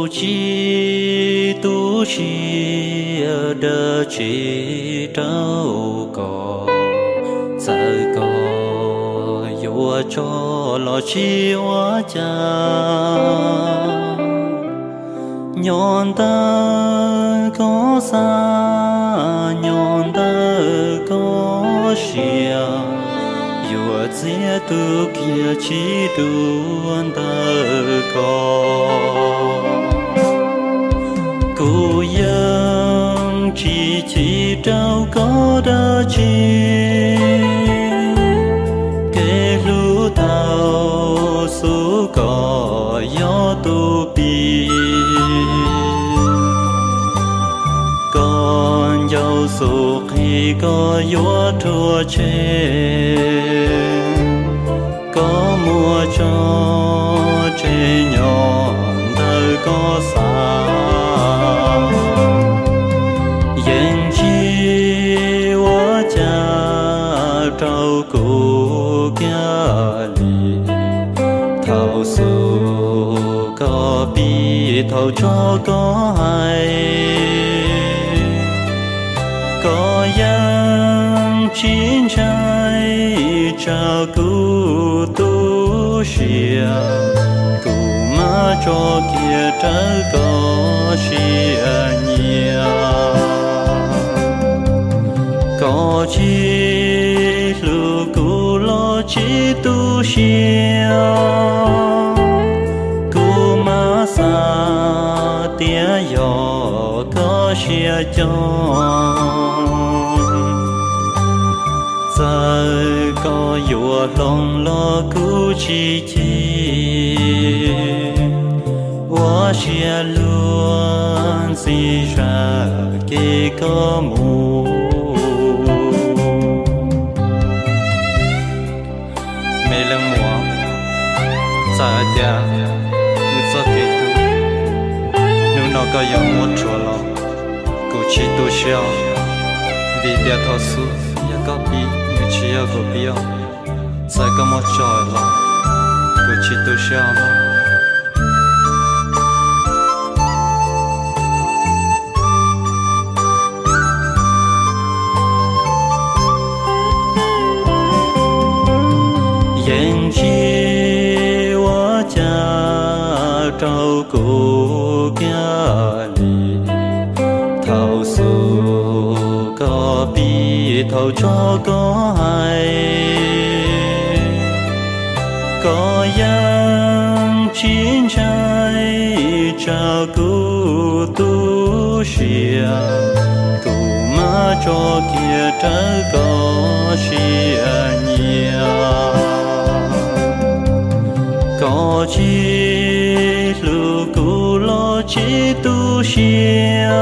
Tsis tu siab dab tsi rau koj, txawm koj yuav tso los tsis ua cas. Nyob ntawm koj xav, nyob ntawm koj siab, yuav txiav tu kiag tsis dua ntawm koj. Kuv yeej tsis chim rau koj dab tsi, kev hlub thaum xub koj yog tus pib. Koj ncauj xub qhib koj yuav rhuav tshem, koj muab tso tseg nyob ntawm koj xav. Yeej tsis ua cas rau kuv kiag li, thaum xub koj pib thaum tso koj hais. Koj yeej tsis ntshai tsam kuv tu siab, kuv mam tso kiag rau koj siab nyiam. Koj tsis hlub kuv los tsis tu siab, kuv mam xav tias yog koj siab coob. Txawm koj yuav hloov los kuv tsis chim, ua siab luag ntxhi zam kev koj mus. Me leej muam, txawm hais tias wb txoj kev hlub hnub no koj yuav muab rhuav los, kuv tsis tu siab, vim tias thaum xub yog koj pib, nws tsis yog kuv pib os. Txawm koj muab tso los, kuv tsis tu siab os. Yeej tsis ua cas rau kuv kiag li, thaum xub koj pib thaum tso koj hais. Koj yeej tsis ntshai tsam kuv tu siab, kuv mam tso kiag rau koj siab nyiam. Koj tsis hlub kuv los tsis tu siab,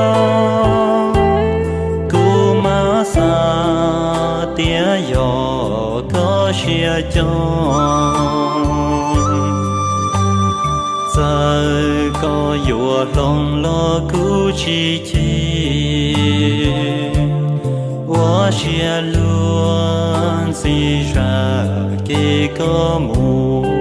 kuv mam xav tias yog koj siab coob. Txawm koj yuav hloov los kuv tsis chim, ua siab luag ntxhi zam kev koj mus.